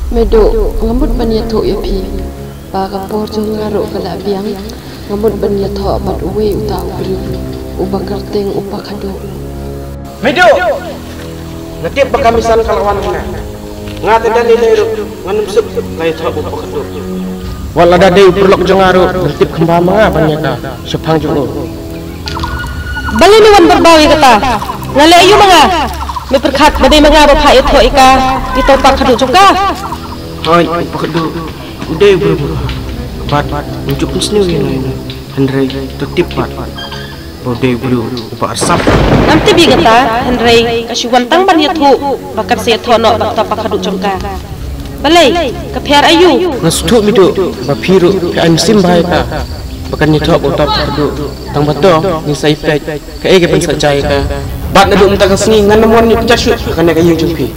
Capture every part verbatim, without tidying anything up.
Medo, nga mut ban ïathuh ïa phi ba ka por jong nga ruh ka la biang. Nga mut ban ïathoh bad uwei uta u briew uba kyrteng u Pa Khadduh. Medo! Nga tip ba ka Misan ka la wan hangne. Nga te da lei lei ruh ngan ym suk la ïathoh bad u Pa Khadduh. Wat lada dei u paralok jong nga ruh, ngan tip kumba ma nga ban ïa ka shaphang jong u. Balei me wan byrbaw ïa kata? Nga leh aïu ma nga? Me pyrkhat ba dei ma nga ba phah ïathoh ïa ka, ïa uta u Pa Khadduh jong ka? Hooid, u Pa Khadduh u dei u briew ba bad u ju pynsniew ïa nga ïa nga. Hynrei to tip pat ba u dei u briew uba arsap. Ngam tip ïa kata, hynrei ka shu wan tang ban ïathuh ba kan sa ïathoh noh bad uta u Pa Khadduh jong ka. Balei, ka pher aïu? Nga sngewthuh Medo ba phi ruh phi ai mynsiem bha ïa ka ba kan ïathoh bad uta u Pa Khadduh. Tang ba to ngin sa ïa peit kaei kaban sa jia ïa ka. Bad naduh mynta ka sngi ngan ym wan ïa pynjah shuh ha kane ka ïing jong phi.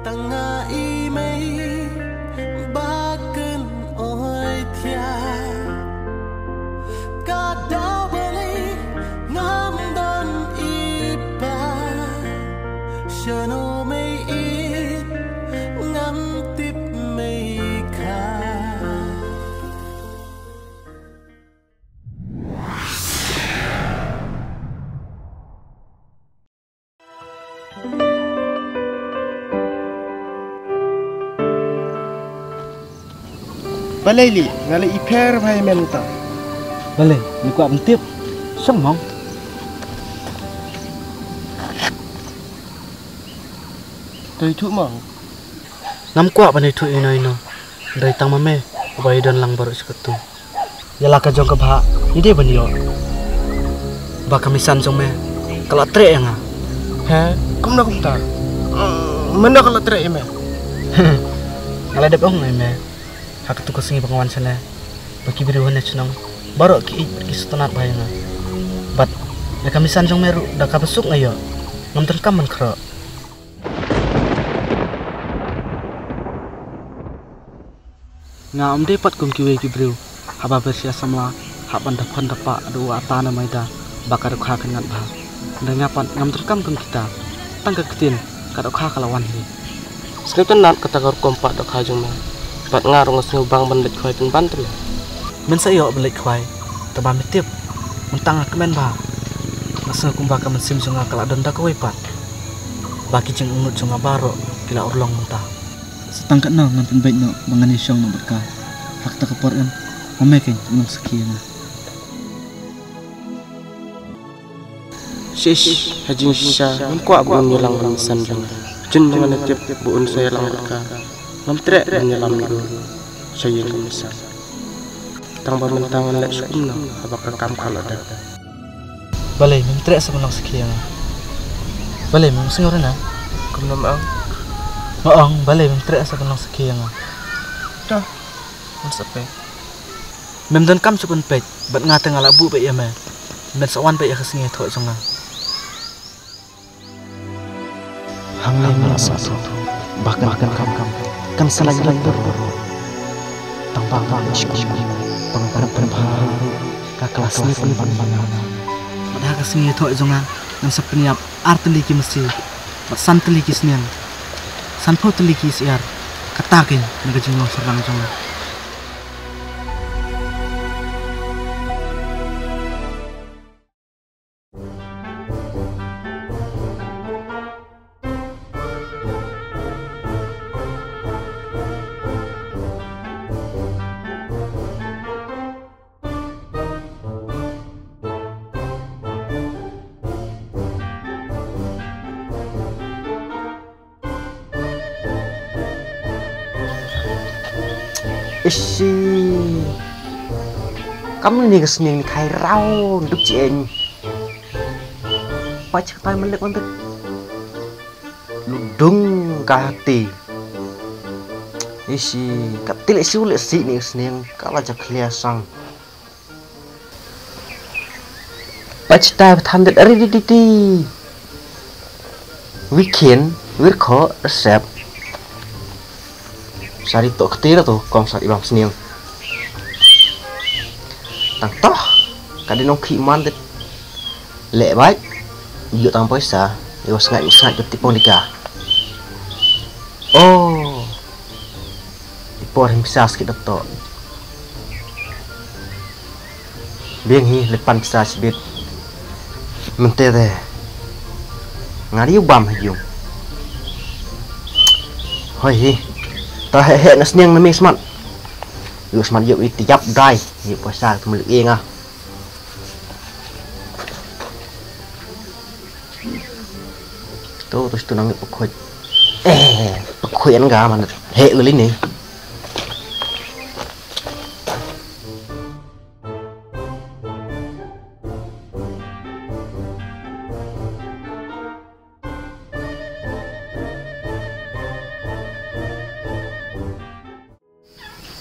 Tang nga i mei ba kan oi thiah. Ka daw balei ngam don i pa. Shano mei ïeit ngam tip mei kha. Balei li, nga la i pher bha ïa me mynta. Balei, me kwah ban tip? Shong mong. To ïathuh mong. Ngam kwah ban ïathuh ïano ïano. Hynrei tang ma me uba ïadon lang baroh shi katto. Ïa la ka jong ka bhah ngi dei ban ïoh ba ka Misan jong me ka la treh ïa nga. He, kumno kumta? Mm, mano ka la treh ïa me? Nga la dep ong ïa me ha katu ka sngi ba nga wan shane ba ki briew hangne shnong baroh ki ïeit bad ki sngewtynnat bha ïa nga. Bad ïa ka Misan jong me ruh da kaba suk nga ïoh, ngam donkam ban khroh. Nga ym dei pat kum kiwei ki briew haba pyrshah samla hap ban da phon da pah da u ata ne maida ba ka dohkha kan ngat bha. Hynrei nga pat ngam donkam kum kita. Tang ka ktien ka dohkha ka la wan hi. Sngewtynnat kata ka rukom pah dohkha jong me. Bad nga ruh nga sngew bang ban leit khwai pynban te me. Men sa ïoh ban leit khwai, te ba me tip mynta nga kmen bha. Nga sngew kumba ka mynsiem jong nga ka la don da kawei pat. Ba ki jingangnud jong nga baroh ki la urlong mynta. Sa tang katno ngan pynbeit noh ba ngan ïashong noh bad ka. Ha kata ka por em, ma me keiñ u nongsakhi ïa nga. Shish, ha jingshisha ngam kwah ba un ïalang bad Misan jong nga. Jin ba ngan tip ba un sa ïalang bad ka, ngam treh ban ïalam ïa u sha ïing ka Misan. Tang ba mynta ngan leh shi kumno haba ka kam ka la dep. Balei mem treh sa ban long sakhi ïa nga? Balei mem sngew rnga? Kumno ma ong? Ma ong balei mem treh sa ban long sakhi ïa nga? To, ngan sa peit. Mem donkam shuh ban peit bad nga te nga la buh beit ïa me. Men sa wan beit ïa ka sngi ïathoh jong nga. Hangne nga la sngewthuh ba kan kan kan kan sa la ïa dur. Tang ba nga la sngewthuh ba nga kan kan bha ruh ka la sngewthuh ban ban ban. Bad ha ka sngi ïathoh jong nga ngan sa pynïap ar tylli ki masi bad san tylli ki sniang, sanphew tylli ki syiar. Kata keiñ na ka jinglong shynrang jong nga. Ishi. Kam ni ka sniang ni khai rau duk ci eng. Pach ka tai melek mandet. Ludung ka hati. Ishi, ka tilek siu lek si ni ka sniang ka la jak khlia sang. Pachtai pathan det ari di di di. Wikin, wirkho, resep. Sari tok ketir tu kong sari bang sniang. Tang toh, kadi nong khi man det. Lek baik. Ïoh tang poisa, ïoh sngaid sngaid ka tipong dika. Oh. Ipor him pisa skit dap to. Biang hi lepan pisa sibit. Mente de. Ngari u bam ha yung. Hoi hi. Ta he he na sniang na me smat. Yu smat yu i tiap dai. Yu poisa tu melu ing ah. Tu tu tu nang pekhuit. Eh, pekhuit an ga mana. He uli ni.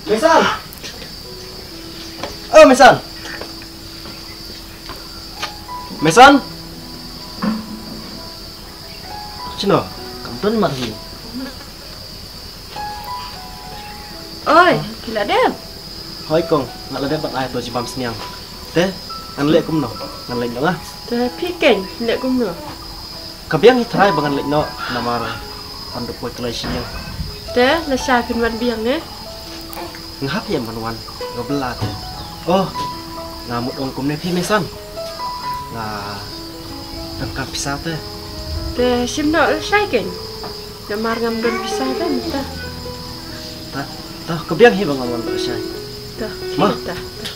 Mesan. Oh, Mesan. Mesan. Chino, kam don mat hi. Oi, phi la dep? Hoi kong, nga la dep bad ai to jibam sniang. Te, ngan leh kumno, ngan leh noh nga. Te phi keiñ, leh kumno? Ka biang hi trai ba ngan leh noh, namar ban dep poi kloi sniang. Te, la sha phin wan biang eh? Nga hap ïa ban wan, nga bela te. Oh, nga mut ong kumne phi Mesan. Nga dang kam pisa te. Te shim noh la shai keiñ. Namar ngam don pisa te mynta. Ta, ta, ka biang hi ba ngam don pisa. Ta, ma. Ta, ta.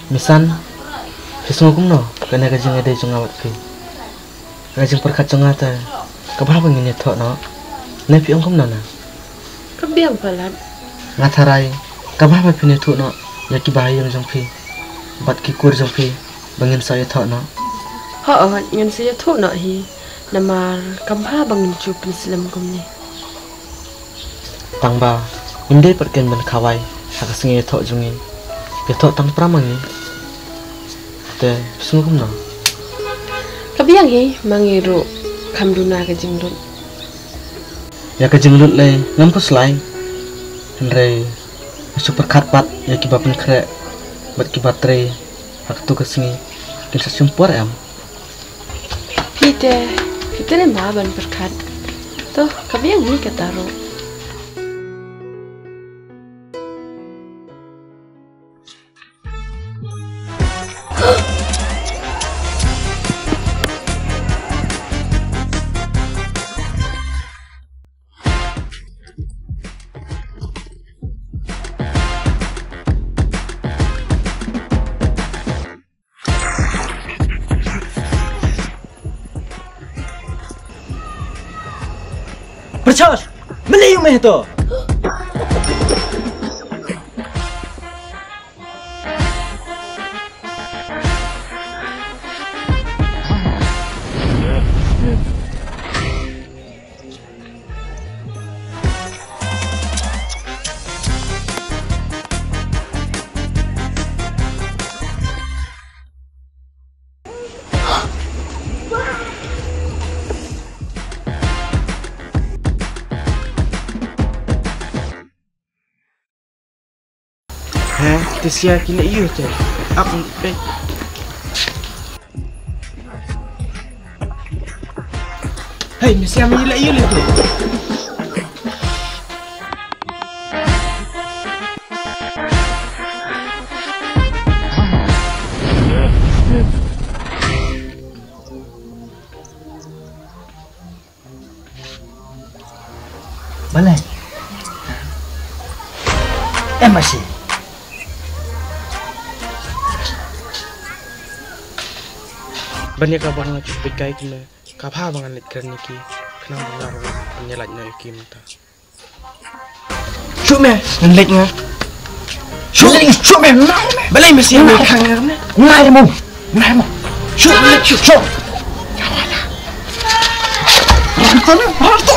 Misan, phi sngew kumno kane ka jingïadei jong nga bad phi? Ka jingpyrkhat jong nga te, ka bha ba ngin ïathoh noh. Ne phi ong kumno na? Ka biang palat. Nga tharai, ka bha ba phin ïathuh noh ïa ki bahaïing jong phi bad ki kur jong phi ba ngin sa ïathoh noh. Hooid, ngin sa ïathuh noh hi. Namar ka bha ba ngin shu pynslem kumne. Tang ba ngim dei pat kein ban khawai ha ka sngi ïathoh jong ngi. Ïathoh tang pra ma ngi. Te phi sngew kumno? Ka biang hi, ma ngi ruh kham duna ka jinglut. Ïa ka jinglut lei ngam khuslai. Hynrei nga shu pyrkhat pat ïa kiba pynkhreh bad kiba trei ha katu ka sngi, kin sa shim por em? Phi te, phi te ne ma ban pyrkhat. To, ka biang hi kata ruh. Pyrshah! Meli ïa me to! He, te sia ki leh ïu te. Ap, pe. Hei, me sia me leh ïu le tu. Balei? Em, masi. Ban ïa kaba nga ju peit kai kumne, ka bha ba ngan leit kren ïa ki, khnang ba nga ruh ban ïa lait noh ïa ki mynta. Shu me, ngan leit nga. Shu, shu me, nai me. Balei me shu me khang ne? Nai mo, nai mo. Shu, shu, shu. Ran to, ran to.